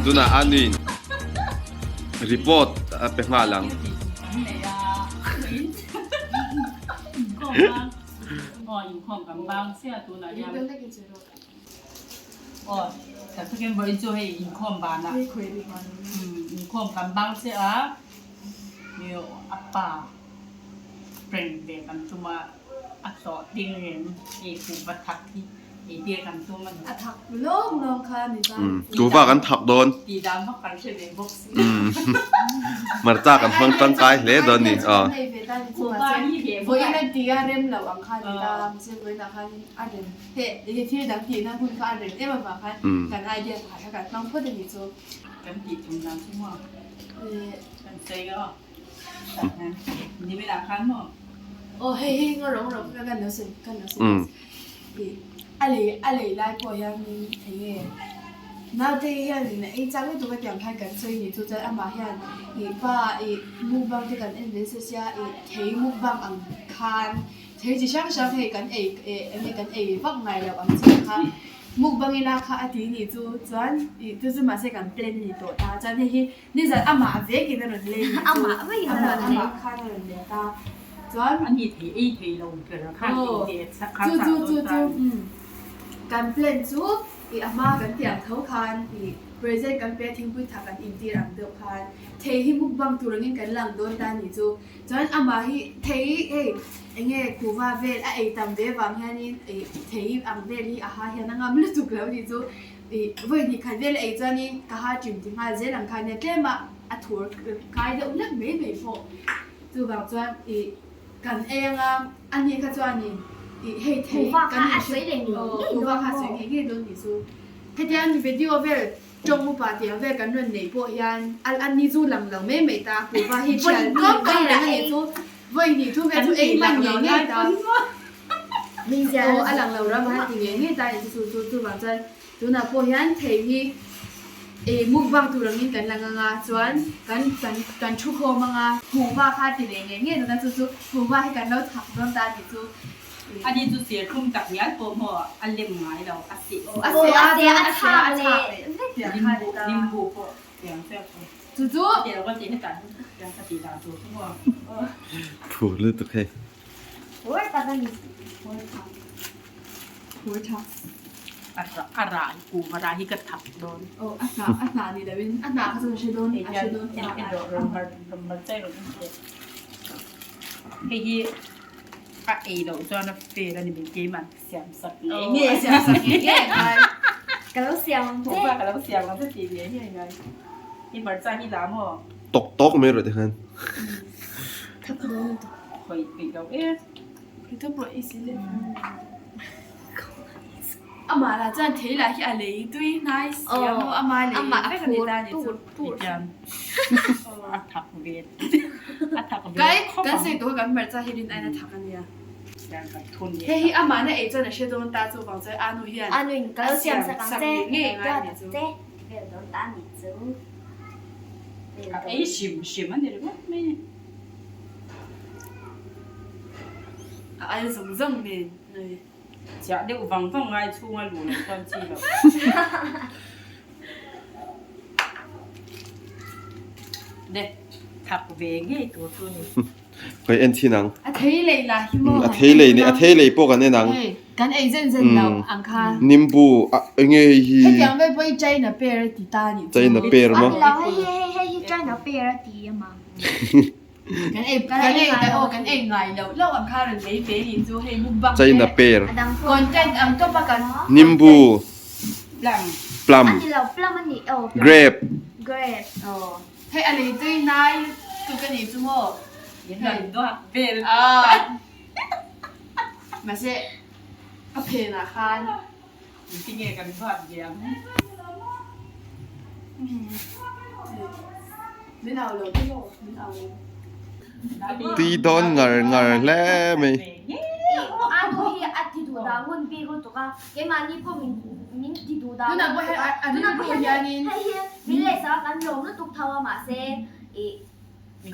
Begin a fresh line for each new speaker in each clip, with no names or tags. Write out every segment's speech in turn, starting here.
Tunah Anuin report a pe nghal ang.
A thak lawng lawng kha ni ta.
Kuhva kan thak dawn. Hmarcha kan hmang tangkai hle dawn ni.
Vawiin a ti a rem lo ang kha ni ta. Mahse vawiinah khan a rem he he thil dang tihna hun kha a rem em avang khan kan idea pakhat kha kan hmang phawt a ni chu.
Kan tih tum dan chu maw? Kan sawi a. Niminah khan maw?
Aw hei hei ngaw rawh ngaw rawh kan lo sawi kan lo sawi a lei a lei lai pawh hianin eng nge naute hianin a ei chak lutuk a tiang khan kan sawi ni chu chuan amah hian ih pa ih mukbang te kan en ve se sia ih thei mukbang ang khan thei chi hrang hrang hei kan ei eh eng nge kan ei vak ngai loh ang chi kha mukbang ila kha a ti ni chu chuan ih chu chu mahse kan plan a ni tawh ta chuan hei hi Nizan amah vekin a rawn lei ni chu.
Amah vekin a rawn lei.
Amah khan a rawn let a. Chuan.
A ni thei ei thei lo ber khan ei ve chak kha
Chu chu chu chu kan plan chu i a hma kan tiang tho khan i present kan pe a thingpui tha kan intir ang deuh khan thei hi mukbang tur angin kan lang dawn ta ni chu. Chuan amah hi thei hei enge kuhva vel a ei tam ve vang hianin i thei ang vel hi a ha hian a ngam lutuk lo ni chu. Ih, vawi hnih khat vel ei chuanin ka ha ṭim ti nghal zel ang kha nia tlem a, a thur kai deuh hlek mai mai pawh. Chuvang chuan ih, kan ei anga a ni kha chuanin ih hei thei kan in hre aw kuhva kha a sawi ngei ngei dawn tih chu. Hetiang video vel ṭawng upa tiang vel kan rawn neih pawh hian a a ni chu lang lo mai mai ta, kuhva hi ṭhial tlawm tlawm reng a nih chu. Vawi hnih thu vel chu ei hman ngei ngei ta. Aw a lang lo ram a ti ngei ngei ta a ni chu chu chuvang chuan tunah pawh hian thei hi ei mukbang tur angin kan lang anga chuan kan kan kan thu khawm anga kuhva kha ti leh ngei ngei dawn a chu chu kuhva hi kan lo chhak dawn ta a ni chu.
A ni chu serthlum tak ngial pawh maw a lem ngai lo a seh
a seh a chuan a seh a chhak leh vek tiang kha a ni ta.
Nimbu pawh tiang chiah pawh.
Chu chu.
Tiang ka ti hetah hian ka tih dan tur chu maw.
Phur lutuk hei.
Phur tak a ni.
Phur thak. Phur thak.
A a rah hi kuhva rah hi ka thak dawn.
Aw a hnah a hnah ni loin a hnah kha chuan a hre dawn a hre dawn ta.
En rawh rawn mar rawn mar chai rawh en teh. Hei hi a ei loh chuan a fail a ni mai keimah siam sak ngei ngei.
Aw a siam sak ngei ngei ngai.
Ka lo siam ang che.
Kuhva ka lo siam ang che tih ngei ngei ngai. I hmarcha hi la maw?
Tawk tawk mai rawh tikhan.
Thak dawn lutuk.
Khawih peih lo e.
Ka pawh i si leh Amah lah chuan thei lah hi a lei tui hnai si a maw ama lei vek a ni ta ni chu.
Tihian a thak ve a thak ve
Kai
khawp
kan
ang.
sawi tawh kha kan hmarcha hi rin aiin a thak a nia.
Tihian kan thun leh
Hei hi amahna ei chuan a hre dawn ta chuvang chuan Anu hian
Anu in ka
a
lo siam
siam
sak ang
sak
che
ngei ngei
ka
ngai a
lo
ni chu.
che vel dawn ta ni chu.
A ei hrim hrim a ni ringawt mai.
A al zawng zawng nen nui.
Chiah deuh vang vang ngai chhunga luh loh chuan chi loh. Le, thak ve ngei tur chu ni.
Khawi en chin ang.
A thei lei lah hi maw.
A thei lei ni, a thei lei pawh kan en ang.
Hei, kan ei zen zen lo ang kha.
Nimbu, a enge hei hi.
Hetiang vel pawh hi China pear a ti ta nih chu.
China pear maw?
A ti lo, hei hi hei hei hi China pear a ti a mang.
Kan ei kan ei aw kan ei ngai loh loh ang kha rawn lei ve nih chu hei mukbang te.
China pear.
Content ang tawp a kan.
Nimbu.
Plum.
Plum.
A ni lo, plum a ni aw.
Grape.
Grape.
Aw. Hei a lei tui hnai tu ka nih chu maw.
Hei duak vel.
Mahse a phenah khan.
Engtinge kan duat ve ang.
Min au lo te maw min au lo.
Tui dawn ngar ngar hle mai.
Anu hi a ti duh dah ngun bik lutuk a, keimahni pawh min min ti duh dah
Tunah pawh hian a rilru hianin
hei hi min lehsak a kan lawm lutuk tho a mahse ih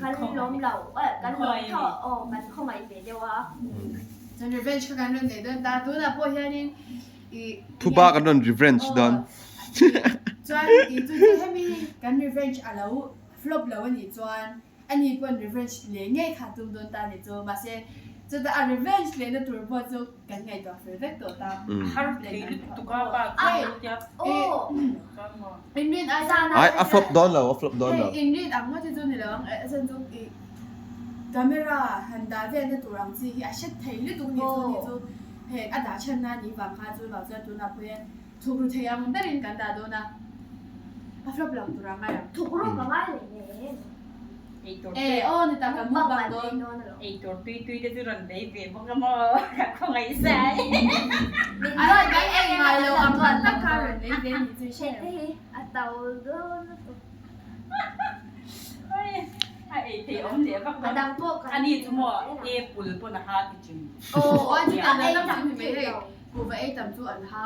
kan lawm lo kan lawm tho aw kan khawngaih ve deuh a.
Chuan revenge kha kan rawn neih dawn ta tunah pawh hianin ih
Thuba kan rawn revenge dawn.
Chuan i chu chu hemi kan revenge a lo flop lo a nih chuan ani pawn revenge leh ngei kha tum dawn ta a nih chu. Mahse chutah a revenge lehna tur pawh chu kan ngaihtuah fel vek tawh ta.
A har thei lutuk a pa chuan
Inrin ai chuan
Ai a flop dawn lo a flop dawn lo.
Hei inrin ang ngawt hi chu ni lo ang a chan chu i camera han dah velna tur ang chi hi a hret thei lutuk ni chu ni chu hei a dah chhan na ni vang kha chu vang chuan tunah pawh hian thukru thei ang berin kan dah dawn a a flop lo tur a ngai ang.
Thukru ka ngai leh nen.
E aw ni tak kan mukbang dawn.
Eitur tui tui te chu rawn lei ve bawk a maw ka khawngaih sai.
An kan ei ngai lo ang han tak kha rawn lei ve ni chu i hre
em. A to dawn lutuk.
Oi a ei thei awm leh vak dawn. Ani chu maw apple pawn a ha ti thin.
Aw a chutah ei tam chu ni mai hei kuhva ei tam chu an ha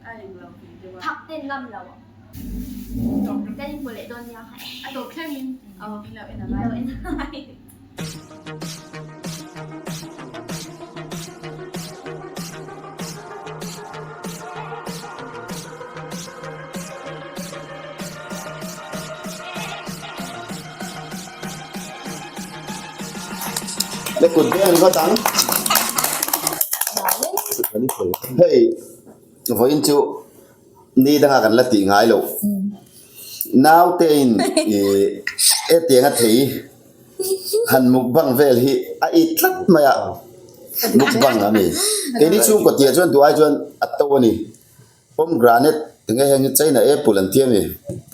a englo ve deuh a.
Thak ten ngam lo. Kan inhmu leh dawn nia.
A tawp thlengin in lo en a ngai.
Le kut veng ringawt ang. Hei vawiin chu Ni danga kan la tih ngai loh. Nautein ih hetiang a thei han mukbang vel hi a it tlat mai a, mukbang a ni. Keini chhungkaw tihah chuan duh ai chuan a to a ni. Pomegranate enge heng hi China apple an ti a mi?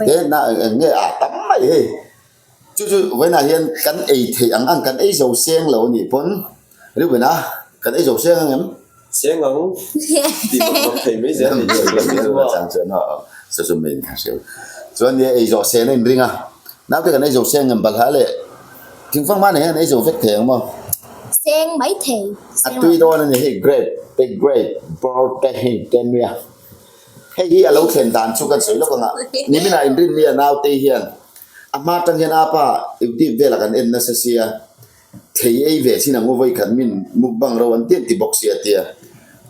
Te na eng nge ah tam mai hei. Chu chu vawiinah hian kan ei theih ang ang kan ei zo seng lo a nih pawn Reuben a kan ei zo seng ang em?
Seng ang tih bawk bawk thei mai zel a ni
chang chuan aw saw chu main kha hreu chuan nia ei zawh sen a inring a naute kan ei zo seng em balhla leh thingfang hmanah hian ei zo vek thei ang maw?
Seng mai thei
A tui dawn a ni hei grape te grape bawr te hei te nia hei hi a lo thlen dan chu kan sawi lawk ang a niminah inrin nia naute hian A hma atang hian apa youtube velah kan en nasa sia, thei ei ve chin ang u vawi khat min mukbang ro an ti an ti bawk sia tia.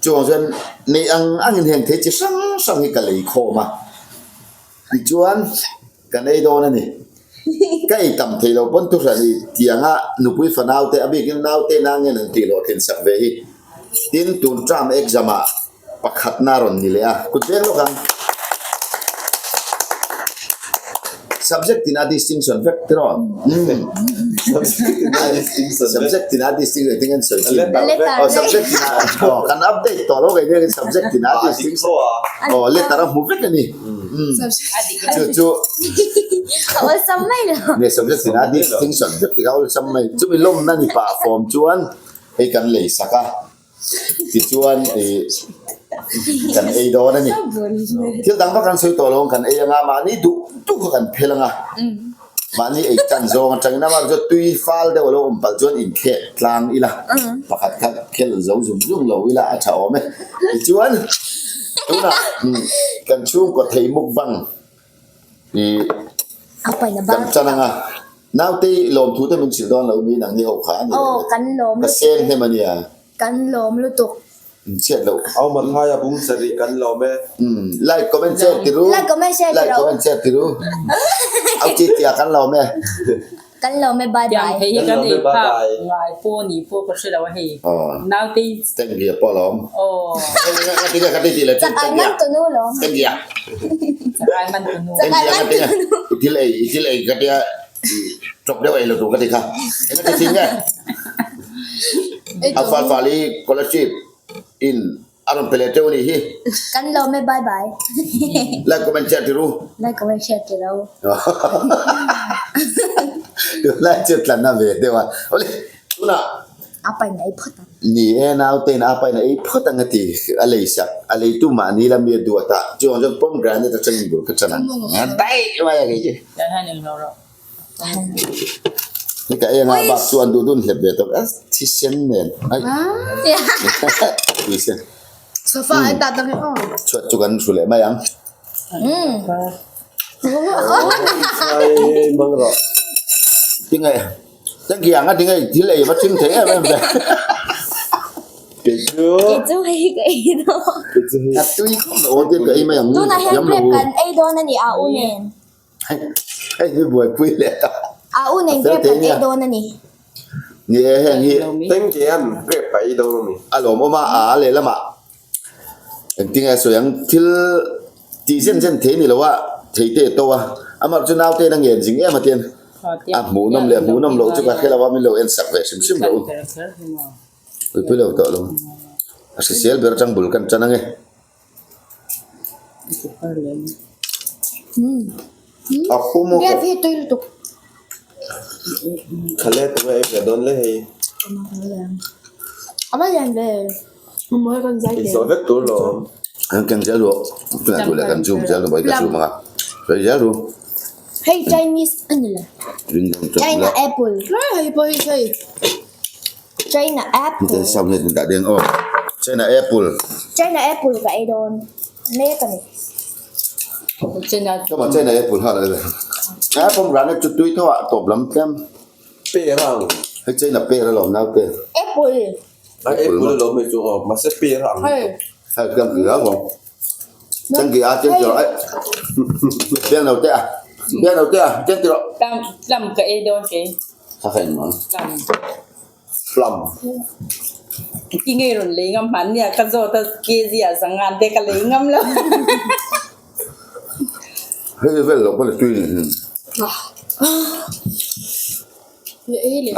Chuvang chuan nei ang angin heng thei chi hrang hrang hi ka lei khawm a, tichuan kan ei dawn a ni. Ka ei tam thei lo pawn thuhran i tianga nupui fanau te a bikin naute nangin an tih hlawhtlin sak ve hi. Tin tun term exam ah Pakhatna a rawn ni leh a, kut veng lawk ang. Subject tina distinction vek te rawn. Subject tina distinction ting an sawi thin. Oh, subject tina oh, kan update tawh lo kei nen subject tina distinction. Oh, letter a hmu vek a ni. Chu chu.
Awlsam mai lo.
Ne subject tina distinction vek ti kha awlsam mai. Chumi lawmna ni pah form chuan hei kan lei sak a. Tichuan ih kan ei dawn a ni. Thil dang vak kan sawi tawh lo ang kan ei anga mahni duh duh kha kan phel anga mahni ei tan zawng atangin amah chu tui fal deuh a lo awm palh chuan inkheh tlang ila pakhat kha khel zo zung zung lo ila a tha awm e. Tichuan tunah kan chhungkaw thei mukbang ih kan chan anga naute lawmthu te min hrilh dawn lo mi nang ni ho kha a ni lo ka seng hnem a nia.
Kan lawm lutuk.
In chhiat loh.
Au Mathai a bung sarih kan lawm e.
Like comment share ti ru.
Like comment share ti ru.
Like comment share ti ru. Au chi tia kan lawm e.
Kan lawm e bye bye.
Tiang thei hi kan ei phak ngai pawh ni pawh ka hre lo a hei. Naute hi.
Teng ria pawh lawm.
Aw.
Ka ti ka ti ti le.
Chak ai man tunu lawm.
Teng ria.
Chak ai man tunu.
Teng ria ka ti i thil ei i thil ei ka tia chawp deuh ei lo tur ka ti kha. Eng ka ti thin nge. A fal fal i scholarship in a rawn pe leh teuh a nih hi.
Kan lawm e bye bye.
Like comment share ti ru.
Like comment share ti ro.
Tunlai chu tlan a ve deuh a. Awle tunah.
A pain a ei phawt ang.
Ni e naute in a pain a ei phawt ang a ti. A lei sak a leitu mahni lam i a duat a. Chuvang chuan pomegranate atangin bul ka chan ang. Daih mai a kei chu.
Kan han englo rawh.
Hi ka eng a bak chu an duh dun hlep ve tawp a thisen nen ai thisen
Sofa ai ta tang aw
chhuat chu kan hru leh mai ang
Ai mang rawh
tinge tengki ang a tinge thil ei va thing thei em em ve.
Kei chu.
Kei chu hei hi ka ei dawn.
Kei chu hei.
A tui khawp mai aw tia ka ei mai ang.
Tunah hian grape kan ei dawn a ni a u nen.
Hei hi buaipui leh ta.
A u nen grape kan ei dawn a ni.
Ni e heng hi.
Tengkean grape a ei dawn a mi.
A lawmawm a a lehlamah engtinge a sawi ang thil tih zen zen thei ni lo a thei te to a amah chu naute in a ngen zing em a tian a hmuhnawm leh hmuhnawm loh chu ka hre lo a min lo en sak ve hrim hrim loh pui lo tawh lo a hrisel ber atang bul kan tan ange. A pum a
Grape hi tui lutuk.
Khale tunge ei ve dawn le hei.
A va lian ve.
In zawh vek tur lo.
An keng zel ru tunah duh leh kan zoom zel ru mai ka zoom anga sawi zel ru.
Hei Chinese a ni lo. China apple.
Hei pawh hi hei.
China apple.
Hei sound hi dah deng aw. China apple.
China apple ka ei dawn mek a ni.
China
Choma China apple ha la. A pomegranate chu tui tho ah tawp lam tlem.
Per ang.
Hei China per alawm nau te.
Apple.
A apple alawm hei chu aw mahse per ang.
Hei.
Hei tlem ki a vawng. Tlem ki a tlem ti rawh ai. Biang no te a. Biang no te a tlem ti rawh.
Plum plum ka ei dawn kei.
Kha kha engmah.
Plum.
Plum.
Ki ngei rawn lei ngam hman nia ka zawt a kg ah zangan te ka lei ngam lo.
Hei vel lo pawh tui ni hi.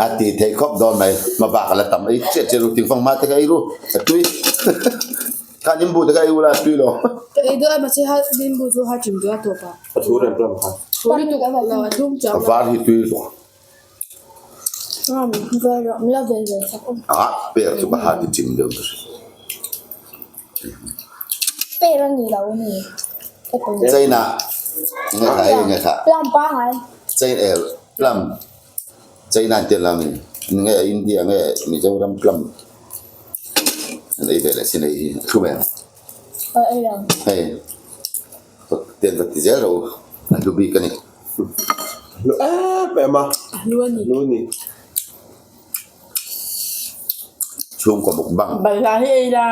A ti thei khawp dawn mai ma bak a la tam ei chiah chiah ru tingfang hma te kha ei ru a tui kha nimbu te kha ei ula a tui lo.
Ka ei dawn a mahse ha nimbu chu ha chim duh a tawp a.
A thu rem plum kha.
Thu lutuk lo a thlum chang
A var hi tui lutuk. A per chu ka ha ti chim deuh ta hre.
Per a ni lo a ni.
China nge kha ei nge kha.
Plum pangai.
China eh plum China an tia la mi nge India nge Mizoram plum an ei ve leh sin ei hi a thlum em. Hei tian va ti zel rawh u a hlu bik a ni.
Hlu em em a.
Hlu a ni.
Hlu a ni.
Chhungkaw mukbang.
Balhla hi ei la.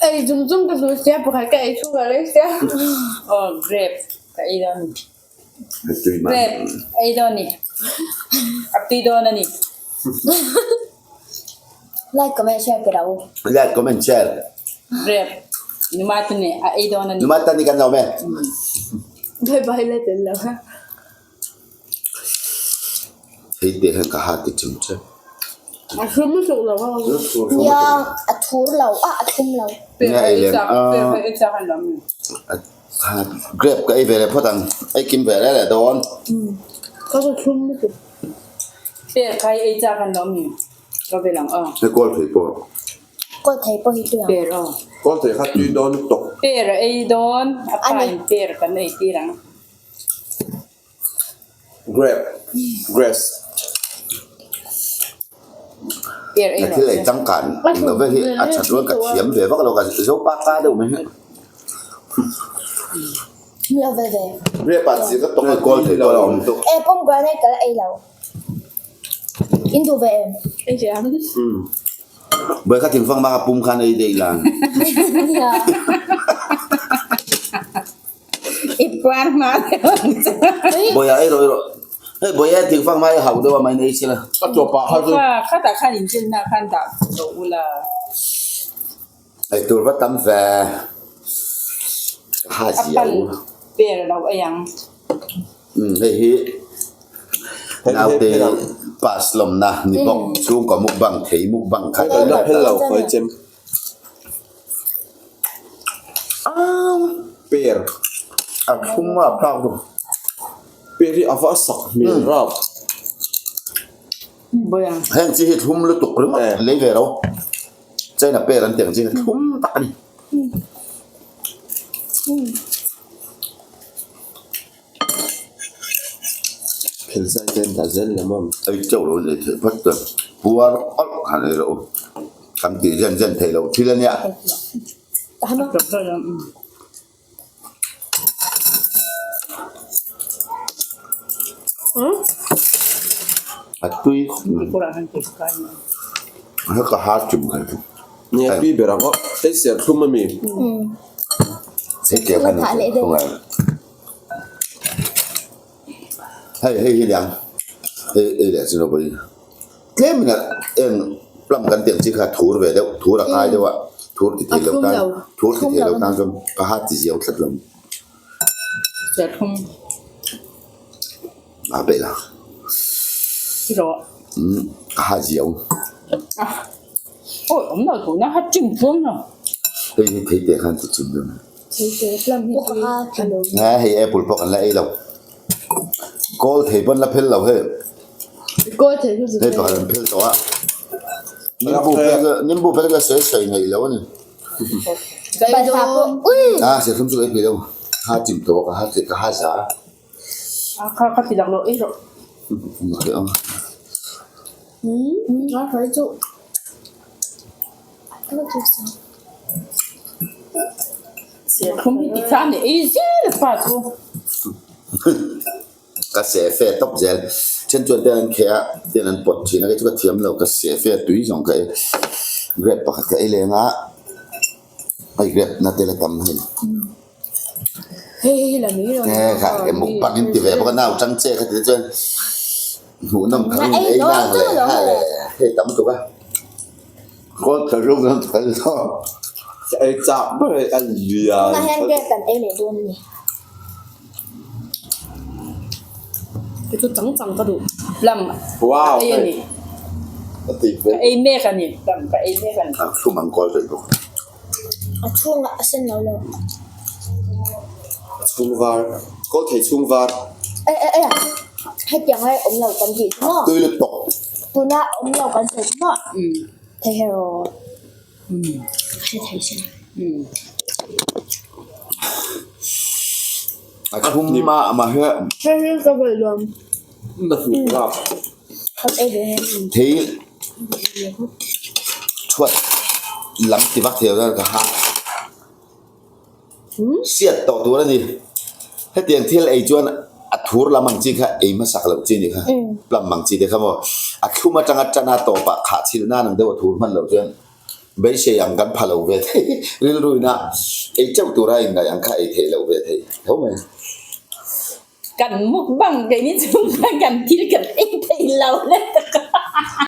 Ei zum zum ka hlu sia pakhat ka ei chhung a rei sia.
Aw grape ka ei dawn a ni. Grape ei dawn a ni. A tui dawn a ni.
Like comment share pe ro.
Like comment share.
Grape numa te ne a ei dawn a ni.
Numa tan ni kan lo me.
Bye bye la tel lo.
Hei te hian ka ha ti chim che.
A thum lutuk lo a.
Nia a thur lo a a thum lo.
Nia ei lem a. Grape ka ei ve leh phawt ang. Ei kim ve leh leh dawn.
Ka ka thlum lutuk.
Per khai ei chak an lo mi. Ka vel ang aw.
He kawl thei pawh.
Kawl thei pawh hi tui ang.
Per aw.
Kawl thei kha tui dawn lutuk.
Per a ei dawn. A pa in per kan ei tir ang.
Grape. Grass.
Per ei
Na thil ei changkan eng lo vel hi a that rual ka thiam ve vak lo ka zo pa ka deuh mai hi.
Lo ve ve.
Grape ah chi ka tawk a
Kawl thei pawh a awm.
E pomegranate ka la ei lo. In duh ve em?
Ei ve ang.
Bawi kha thingfang ma ka pum khan ei daih lan.
I puar hma deuh ang chu.
Bawi ah ei rawh ei rawh. Hei bawi e thingfang ma i hauh deuh a main ei sila.
A chawp ah kha chu.
Kha khatah khan inchilna khan dah lo ula.
Ei tur va tam ve. Ka ha
A
zia
pal
u.
per lo ei ang.
Umm hei hi naute pass lawmna ni bawk chhungkaw mukbang thei mukbang kha
Hei la phel lo khawi chem. Per.
A thlum a phak tu.
Per hi a va sak hmel rap.
Heng chi hi thlum lutuk ringawt lei ve lo. China per an tih ang chi hi thlum tak a ni.
Phel zai te an dah zel lem awm.
Ei chauh lo nei theih phawt chuan puar awlh khan ei loh kan tih zen zen theih loh thil a nia. A tui khawp mai. Hei ka ha chim kha chu.
Nia tui ber ang aw. Hei serthlum ami.
Hei tia khan serthlum a. Hei hei hi niang hei ei leh chu pawhin tlem in eng plum kan tih ang chi kha thur ve deuh thur a kai deuh a thur ti thei lo tan thur ti thei lo tan chuan ka ha ti ziau tlat lo.
Serthlum.
A peih la.
Umm
ka ha ziau.
Awi awm lo tuna ha chim chuang lo.
Hei hi thei teh khan ti chim dawn.
Thei teh plum hi tui a lo.
Nge hei apple pawh kan la ei lo. Kawl thei pawn la phel lo hei.
Kawl thei chu
Hei pakhat an phel tawh a. Nimbu phel nimbu phel ka sawi sawi ngaih lo a ni.
Balhla pawh ui.
A serthlum chu ka ei peih lo. Ha chim tawh ka ha ka ha za.
A kha ka ti dak loh ei rawh.
A fai chu.
Serthlum hi ti khan ei zel a pa chu.
Ka seh fe tawp zel. Then chuan ten an kheh a, ten an pawt thin a, kei chu ka thiam lo, ka seh fe tui zawng ka ei. Grape pakhat ka ei leng a, hei grape na te la tam hei. He kha e mukbang in ti ve bawk a nau tang che kha ti te chuan hmuh nawm kha in ei nang le ha le hei tam tuk a kawl tha rum lam thal lo.
Ka ei chak ber hei a lian.
Tunah hian grape kan ei leh dawn a ni.
Kei chu chang chang ka duh plum
Wow
ka ei a ni.
A tui
Ka ei mek a ni plum ka ei mek a ni.
A thlum ang kawl daih bawk.
A chhungah a sen lo lo.
A chhung var. Kawl thei chhung var.
E e e hetiang ai awm lo kan tih chu maw?
Tui lutuk.
Tuna awm lo kan sawi chu maw? Thei hero. A hre thei sin.
A chhung mah mah hi.
Hei hi ka vawih luam.
Na hmuh lak.
Thei chhuat lam ti vak thei lo ka ha hriat tawh tur a ni. Hetiang thil ei chuan a thur lam ang chi kha ei hmasak loh chi a nih kha. Plum ang chi te kha maw a thlum atanga tan a tawpah khah chhilh nan ang deuh a thur hman loh chuan beisei ang kan pha lo ve thei. Rilruina ei teuh tura inngaih ang kha ei theih loh ve thei tho mai.
Kan mukbang keini chung khan kan thil kan ei thei lo le tak a.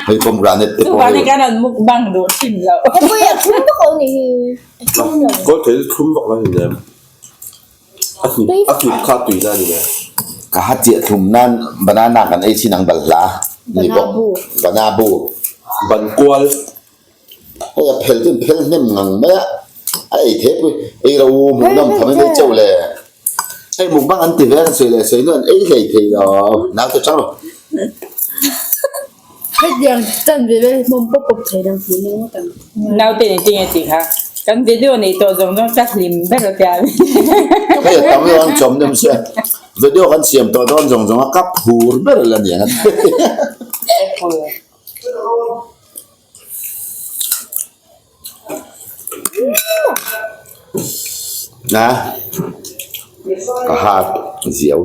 Hei pomegranate te pawh hei.
Chuvangin kan rawn mukbang duh hrim lo.
Hei pawh hi a thlum vak lo ni hi. A thlum lo.
Kawl thei chu thlum vak lo ni nen. A hnip a hnip kha tui na ni nen.
Ka ha chiah thlum nan banana kan ei chin ang balhla ni bawk. Banabu.
Ban kual.
Hei a phel chu an phel hnem ngang mai a, a ei thei pui ei ro hmuh nawm tham in ei chauh le. Hei mukbang an ti ve a kan sawi leh sawi nuai an ei hlei thei lo naute tang rawh.
Hetiang chan ve ve hmawm pawp pawp thei dang hmuh nawm ngawt ang.
Naute nih tinge tih kha kan video neih tawh zawng zawng ka hlim ber a tia.
Hei a tam lo an chawm nem sia video kan siam tawh dawn zawng zawng a ka phur ber la niang a ti. Na ka ha ziau.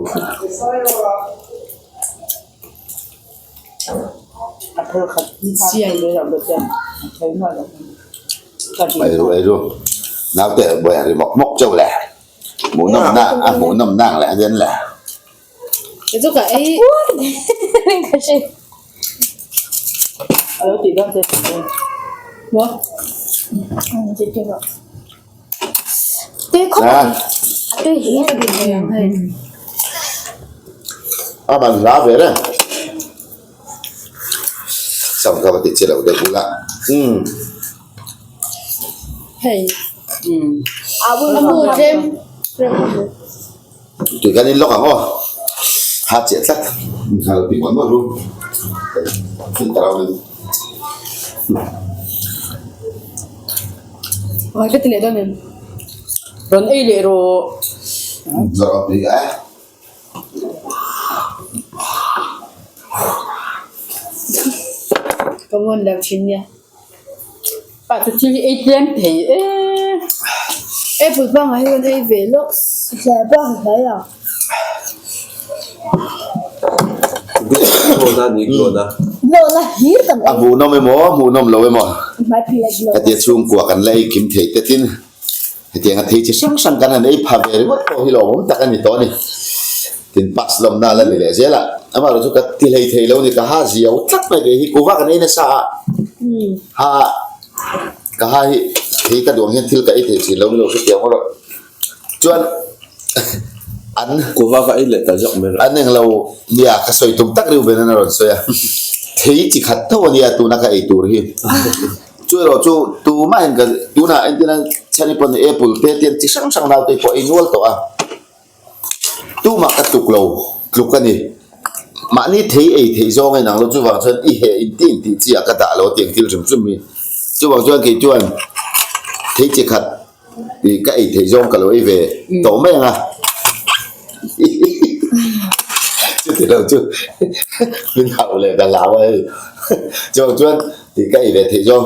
Ei ru ei ru naute buai ri mawk mawk chauh le hmuh nawm na a hmuh nawm nang leh a den le. A man hla ve reng sam kha va ti che lo deuh bula umm. Tui kan in lawk ang aw ha chiah tlat ha lo ti mawlh mawlh ru filter ho in.
Oi ka ti leh dawn em.
Rawn ei leh rawh.
Zawrh tui e.
Ka ngawn lo thin nia.
Pa chu thil hi ei tlem thei e.
Apple bangah hi rawn ei ve lawk.
Hle bang hle a.
Glow na ni glow na.
Glow na hlir kan
A hmuhnawm emaw hmuhnawm lo emaw
Hmai phil a glow.
Ka tia chhungkua kan la ei kim thei te tin hetiang a thei chi hrang hrang kan han ei pha ve ringawt pawh hi lawmawm tak a ni tawh a ni. Tin pass lawmna la ni leh zel a, amaherawhchu ka ti hlei thei lo ni ka ha ziau tlat mai kei hi kuva kan ei nasa a ha ka ha hi thei ka duang hian thil ka ei thei thin lo ni lo hre tiang erawh chuan an
Kuva ka ei leh ta zawk mai rawh.
An englo nia ka sawi tum tak riu ven an a rawn sawi a, thei chi khat tho a nia tuna ka ei tur hi. Chu erawh chu tumahin ka tunah entirna chhani pawn apple te te an chi hrang hrang naute pawh ei nual tawh a. Tumah ka tluk lo, tluk a ni. Mahni thei ei theih zawng a inang lo, chuvang chuan i heh in tih intih chi ah ka dah lo a tiang thil hrim hrim hi. Chuvang chuan kei chuan thei chi khat ih ka ei theih zawng ka lo ei ve tawh mai ang a. Chuti lo chu min hauh leh ka hlau a hei. Chuvang chuan ih ka ei ve theih zawng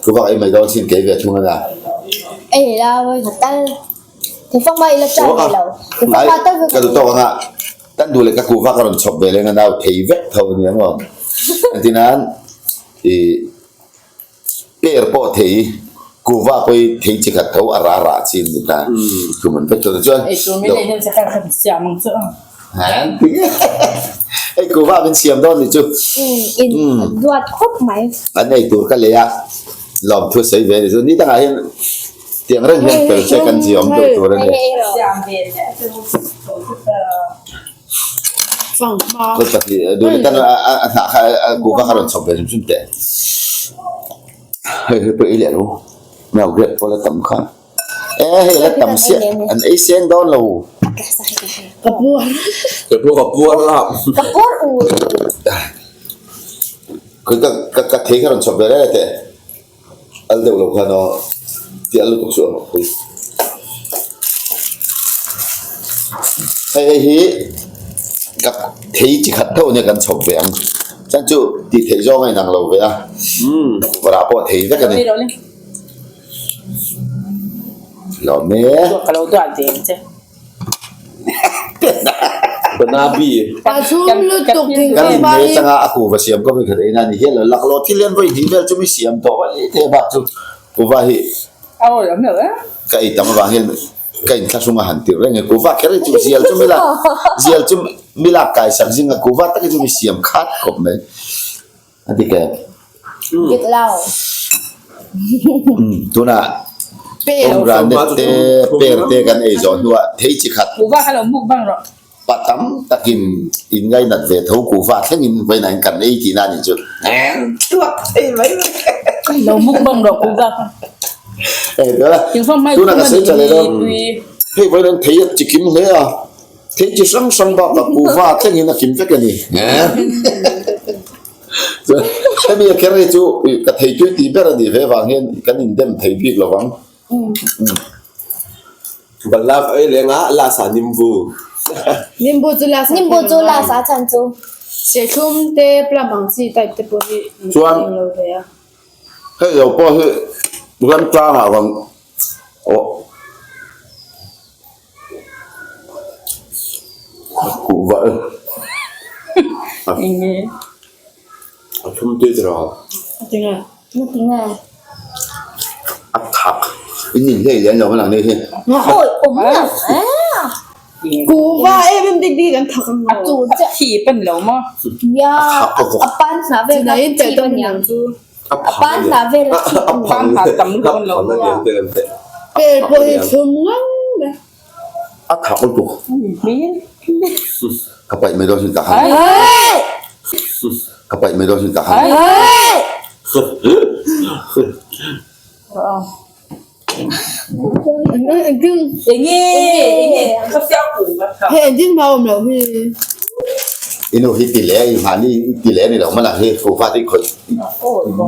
chuvang ei mai dawn sin ka ei ve thung a nia.
Ei la vawi khat tal.
Ka duh tawk anga kan duh leh ka kuhva ka rawn chhawp ve leng a nau thei vek tho a ni ang aw. Engtin nan ih per pawh thei kuhva pawh hi thei chi khat tho a rah rah chi an ni ta. Tum an vek tawh chuan hei kuhva min siam dawn ni chu. An ei tur ka lei a lawmthu a sawi ve a ni chu ni dangah hian. Tiang reng hian fel che kan ziawm deuh tur a ni. Khawi pahnih duh leh tan a hnah kha a kuhva kha rawn chhawp ve hrim hrim teh. Hei hei pawh ei leh lo. Nau grape pawh la tam kha. E hei la tam siah an ei seng dawn lo.
Ka puar.
Ka puar ka puar la.
Ka puar ur.
Khawi ka ka thei kha rawn chhawp ve reng teh. Al deuh lo khan aw tih al lutuk chu a rawh pui. Hei hei hi ka thei chi khat tho ania kan chhawp ve ang chuan chu tih theih zawng a inang lo ve a vara pawh a thei vek a ni. Lawm e.
Ka lo duat ve ang che.
Banabi.
Pathum lutuk ding
Kan in nei atanga a kuva siam ka vawi khat ei na ni hian lo laklawh thil hian vawi hnih vel chu mi siam tawh mai thei a bak chu kuva hi ka ei tam avang hian ka inthlahrung a han tirh reng e kuva kher hi chu zial chu mi lak zial chu mi lak kai sak zing a kuva tak hi chu mi siam khat khawp mai a ti ke.
Dik lo.
Tunah pomegranate te pear te kan ei zawh hnuah thei chi khat.
Kuhva kha lo muk bang rawh.
Pa tam takin in ngainat ve tho kuhva thlengin vawiinah in kan ei tihna a nih chu. Chhuak thei mai mai.
Lo muk bang rawh kuhva kha.
Hei tunah ka sawi tha leh dawn. Hei vawiinah in thei a chi kim hle a. Thei chi hrang hrang bakah kuhva thlengin a kim vek a ni. Hemi a kher hi chu ka thei tui tih ber a nih ve vang hian kan indem thei bik lo vang.
Balak ei leng a last ah nimbu.
Nimbu chu last ah
Nimbu chu last ah chan chu.
Serthlum te plum ang chi type te pawh hi
Chuan
lo ve a.
Hei lo pawh hi remchang ah rawn aw. Kuhva e.
Enge.
A thum tui tiraw.
A tinge.
A tinge.
A thak. In in hlei lian lo man ang nei hi.
Awi awm lo e.
Kuhva em em bik bik an thak ang
A chu a thi pan lo maw.
Ya a pan hna vel
kha thi pan niang chu.
A
pan hna vel a thi
a
pan hna tam lutuk an lo maw.
Per pawh hi thlum ngang mai.
A thak lutuk. Ka paih mai dawn sin tak han. Ka paih mai dawn sin tak han.
Enge enge ka fiah ku ka tha.
Hei engtin mah awm loh hi.
I nu hi ti leh i mahni i ti leh a ni lo maw lah hi fufa te i khawih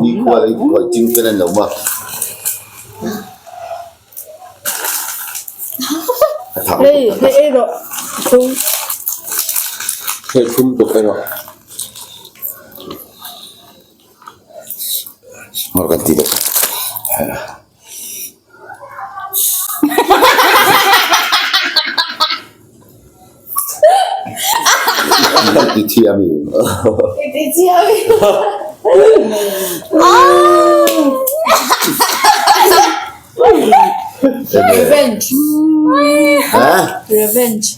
ni kual i khawih ching fel a ni lo maw.
Hei hei ei rawh thum.
Hei thum tuk ei rawh.
Ngawr kan ti deuh. ti thi a mi?
I ti thi a mi?
Revenge. Ha?
Revenge.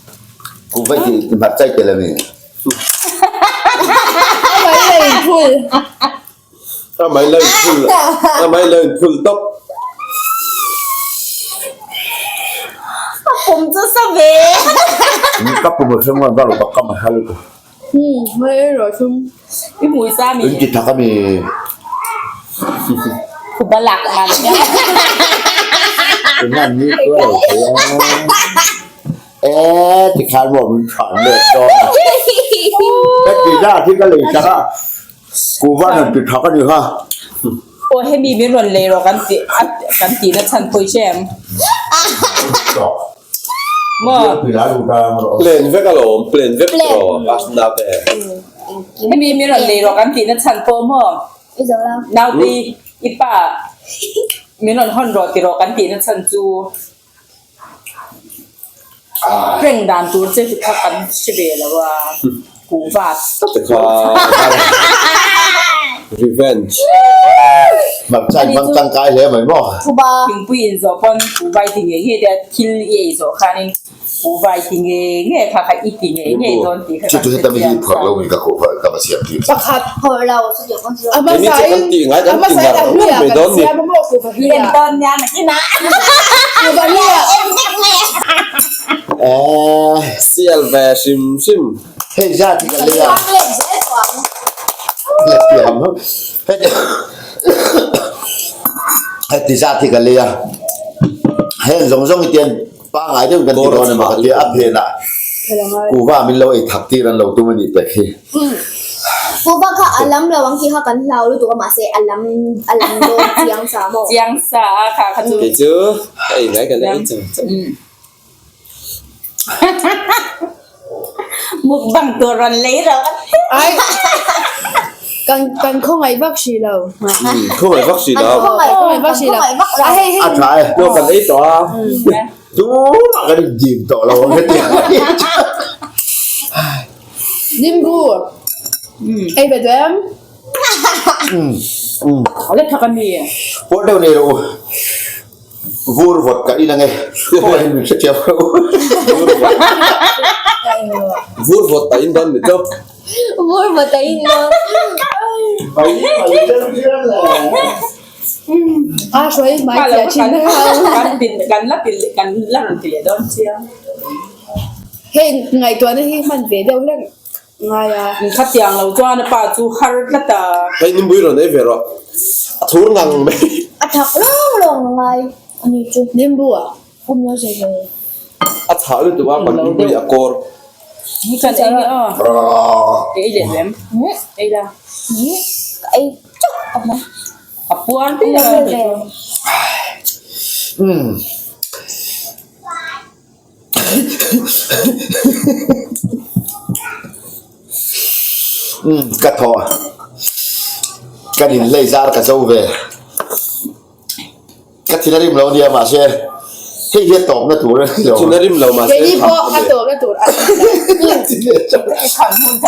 Ku vai ti hmar chai tel a mi?
A mai la in phul.
A mai la in phul. A mai la in phul tawp.
A pum chu sa ve.
Ka pum a hrem ngan bak bak ka ma hal tu.
Mai erawh thum.
I hmui sa mi.
In ti thak a mi.
Khu balak man.
Eng an ni kual lo thei a. E ti khan maw min than let dawn a. Heti zat hi ka lei sak a. Kuhva han ti thak a ni kha.
Aw hemi min rawn lei rawh kan ti a kan tih na chhan pawh i hre em? Maw?
Plan vek alawm, plan vek tawh a na te.
Hemi min rawn lei rawh kan tih na chhan pawh maw? Naute i pa min rawn hawn rawh ti rawh kan tih na chhan chu Reng dan tur che chu kha kan hre ve lo a, kuhva tawp
Te kha revenge.
Hmarcha in hmang tangkai hle mai maw?
Thingpui in zawh pawn kuhva i ti ngei ngei te a, thil i ei zawh khanin kuhva i ti ngei ngei kha kha i ti ngei ngei dawn tih kha kan hre chiang sa.
Pakhat a hmasa in a hmasa in a hluiah kan siam a maw kuhva hluiah. Kuhva hluiah.
Sial ve hrim hrim.
Hei zat hi ka lei a. Heti zat hi ka lei a. Heng zawng zawng hi tian Pangai deuhin kan ti dawn emaw ka tia a phenah kuhva min lo ei thak tir an lo tum a nih pek hi.
Kuhva kha a lam lo ang tih kha kan hlau lutuk a mahse a lam a lam dawn chiang sa maw.
Chiang sa a kha kha chu.
Kei chu ka ei ngai ka la ei chang chang.
Mukbang tur rawn lei rawh.
Ai kan kan khawngaih vak hrih lo.
Khawngaih vak hrih lo.
Khawngaih vak hrih lo. A hei hei.
A tha e.
Aw kan ei tawh a.
Tumah kan in dim tawh lo ang hetiang.
Nimbu. Ei ve duh em?
A la thak a mi.
Pawh deuh nei rawh u. Vur vawt ka in ange. Khawngaih min hrethiam rawh u.
Vur vawt a in dawn ni chauh.
Vur vawt a in dawn.
A hruai hmai chiah thin na
Kan pin kan la pil kan la rawn ti leh dawn chiang.
Hei ngaihtuahna hi hman ve deuh hlek ngai a.
Khatiang lo chuan a pa chu har tlat a.
Hei nimbui rawn ei ve rawh. A thur ngang mai.
A thak lawng lawng ngai a ni chu.
Nimbu a.
Awm lo zai ve.
A chhah lutuk a kan nimbui a kawr.
Ni kan ei nge aw. Ka ei leh lem. Ei la.
Ka ei chauh a hma.
A puar ber a.
Umm. Ka thaw a, ka din hlei zar ka zo ve, ka thin a rim lo ania mahse hei hi a tawpna tur a ni lo.
Thin a rim lo mahse
Keini pawh a tawpna tur a ni lo.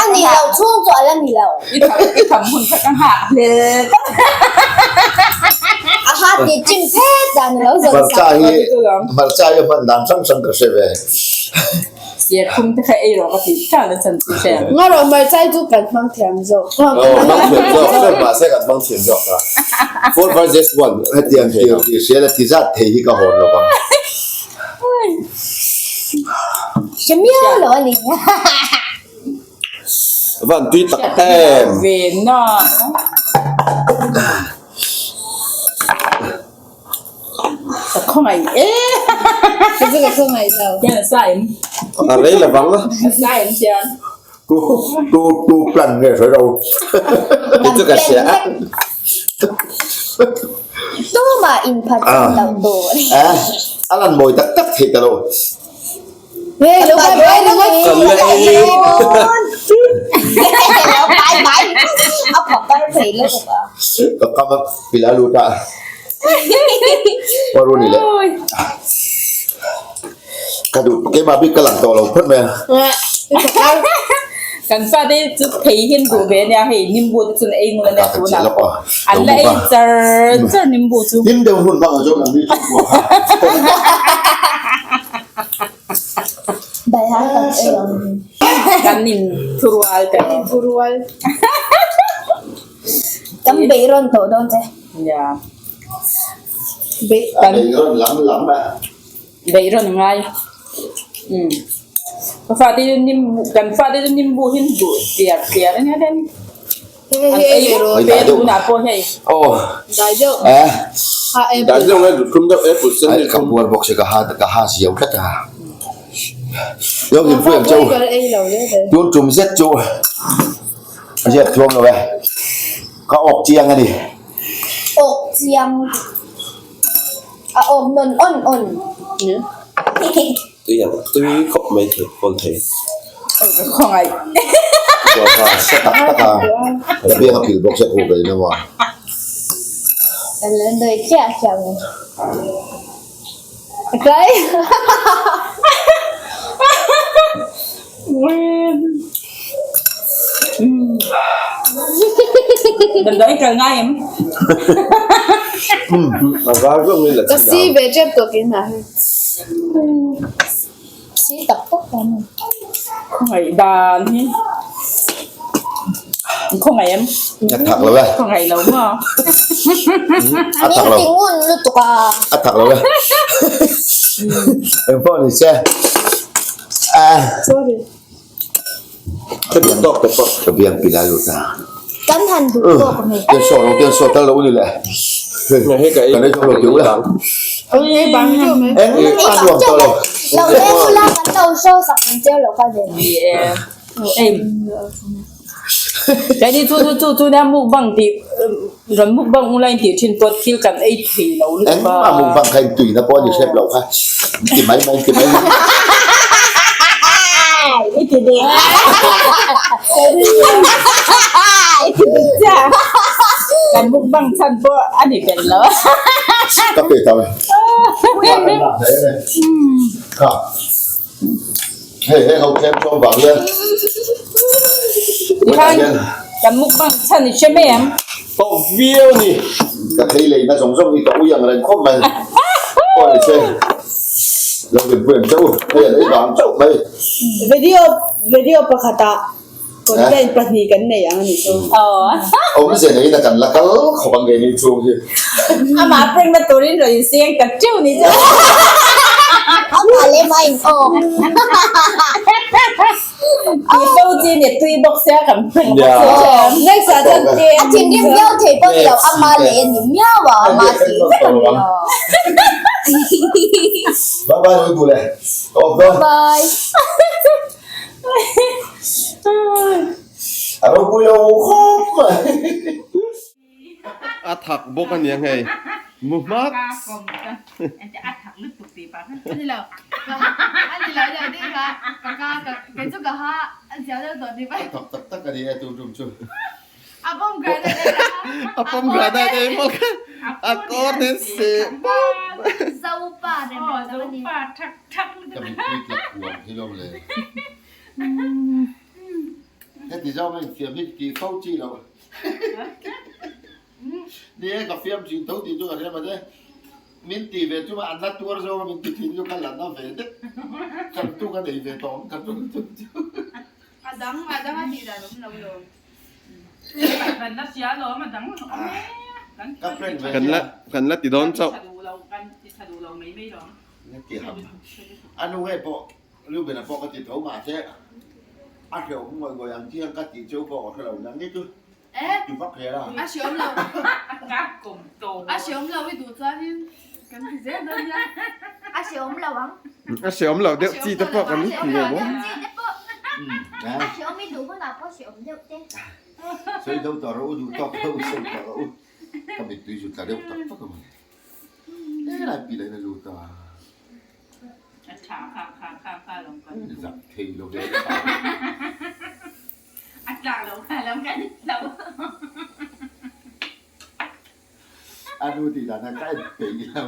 A ni lo chhung chu a la ni lo.
I tham hun kha ka nghah hlel tak.
A ha ti chim phet dan a lo zawng
Hmarcha hi hmarcha hi a hman dan hrang hrang ka hre ve.
Siar khum te kha ei rawh ka tih tlan a chan chu hre.
Nga rawh hmarcha hi chu kan hmang thiam zawk.
Aw hmang thiam zawk hre mahse kan hmang thiam zawk a. 4 versus 1.
Hetiang tir tih hrial a ti zat thei hi ka hawn lo vang.
Hre miau lo a ni.
Van tui tak em.
Ve na. Ka khawngaih e.
Ka chu ka khawngaih lo.
Hian a sa em?
A rei lo vang.
A sa em hian?
Tu tu tu plan nge sawi ro.
Kei chu ka hria a.
Tumah inphat lo tur.
Eh, a lan mawi tak tak theih ta lo.
Hey, lo bai bai ringawt.
Kan la ei.
Lo bai bai. A phakar thei lutuk a.
Ka kam a pil a lut a. Waru ni le. Ka duh keimah bik ka lang tawh lo phawt mai a.
Kan fate chu thei hian duh ve ania hei nimbu te chuan ei ngun ania tunah pawh an la ei char char nimbu chu.
Hlim deuh hun hmang ah chuan an nui thuk kuak a.
Kan in thurual kan in
thurual.
Kan beih rawn tawh dawn che.
Ya.
Beih
kan beih rawn lam lam a.
Beih rawn ngai. Um. Ka fate chu nimbu kan fate chu nimbu hi an duh tliar tliar ania hian. An ei ve tunah pawh hei.
Aw.
Dai deuh.
Eh.
Ha apple.
Dai deuh nge thum deuh apple sen
ni. Ka puar bawk si ka ha ka ha siau tlat a. Lo in pui ang cheu. Tun tum zet chu. A ziak tluang lo e. Ka awk chiang a ni.
Awk chiang. A awk nawn awn awn.
Tui ang tui khawp mai thei kawl thei.
Ka khawngaih.
Chuan kha sa tak tak a. Ka biang a phil bawk sia khu ka in a maw.
Kan lo dawi chiah chiah mai. Kai.
Damdawi kal ngai em?
A var zawng in la
Ka si ve tep tawh keimah hi.
Si tak tak ta ni.
Khawngaih dan hi. Khawngaih em?
A thak lo e.
Khawngaih lo maw?
A thak lo.
Min ti ngun lutuk a.
A thak lo e. Engpawh ni se.
Sorry.
Ka duh tawk te pawh.
Ka biang pila lut a.
Kan han duh tawk mai.
Tian saw lo tian saw tal lo ni le.
Hei ka ei.
Kan ei chawk lo tiu la.
Ei bang deuh mai.
Eng a nuam tawh lo.
Lo leng ula kan lo show sak ang cheu lo kal ve.
Ni e. Ei. Cái ni chu chu chu chu nia mukbang ti rawn mukbang online tih thin pawh thil kan ei thei lo lutuk a.
Engmah mukbang kha in tui na pawh a ni hrep lo kha. Ti mai mai ti mai mai.
I ti deh. I ti deh chiah. Kan mukbang chhan pawh a ni ber lo.
Ka pe ta mai. Kha. Hei hei ho tlem tlawm vang hian
Tikhan kan mukbang chhan i hre mai ang.
Tawh viau a ni.
Ka thei leina zawng zawng hi ka ui ang reng khawp mai. Aw ni se. Lo rinpui ang che u. Hei an ei vang chauh mai.
Video video pakhatah content pahnih kan nei ang a nih chu.
Awmze neiin a kan la kal khawp ang keini chhung hi.
Amah prank na turin rawn inseng tak teuh ni chu.
Amah lem a in awk.
Tih fo chi ni tui bawk sia kan prank bawk sia chuan.
Next ah chuan tlem.
A thinrim viau thei pawh ni lo amah leh a ni miau a amah tih vek a ni lo.
Bye bye Ui Bule. Awk dawn.
Bye.
A ropui lo khawp mai.
A thak bawk a nia hei. Mu hmak. A thak tak tak a ni e tun tum chu. A pomegranate ei bawk a. A kawr nen seh bawp. Ka mitpui tlak kuam hi lawm le. Heti zawng a infiam hi tih fo chi loh. Ni e, ka fiam thin tho tih chu ka hria mahse min tih ve chuma an la tuar zawng a min ti thin chu ka la na ve deuh. Kan tu ka nei ve tawh ang ka tum tum chu.
A dang a dang a tih dan awm lo lawm.
Ka prank ve
Kan la kan la ti dawn chauh.
Ti ham. A nu ngei pawh Reuben-a pawh ka ti tho mahse a hrehawm ngawih ngawih ang chiang ka tih cheu pawh ka hre lo nang ni chu ti vak hle la.
A hreawm lo. A hreawm lo i duh chuanin kan ti zel dawn nia.
A hreawm lo ang.
A hreawm lo deuh chi te pawh kan ti ve bawk.
Chi te pawh. A hreawm i duh hunah pawh hreawm deuh te.
Sawi deuh tawh rawh u duh tawk deuh sawi tawh rawh u. Ka mittui chu tla deuh tak tak a mai. Helai pilain a lut a. Zak thei lo ve ta. A nu tih dan ah ka en peih lo.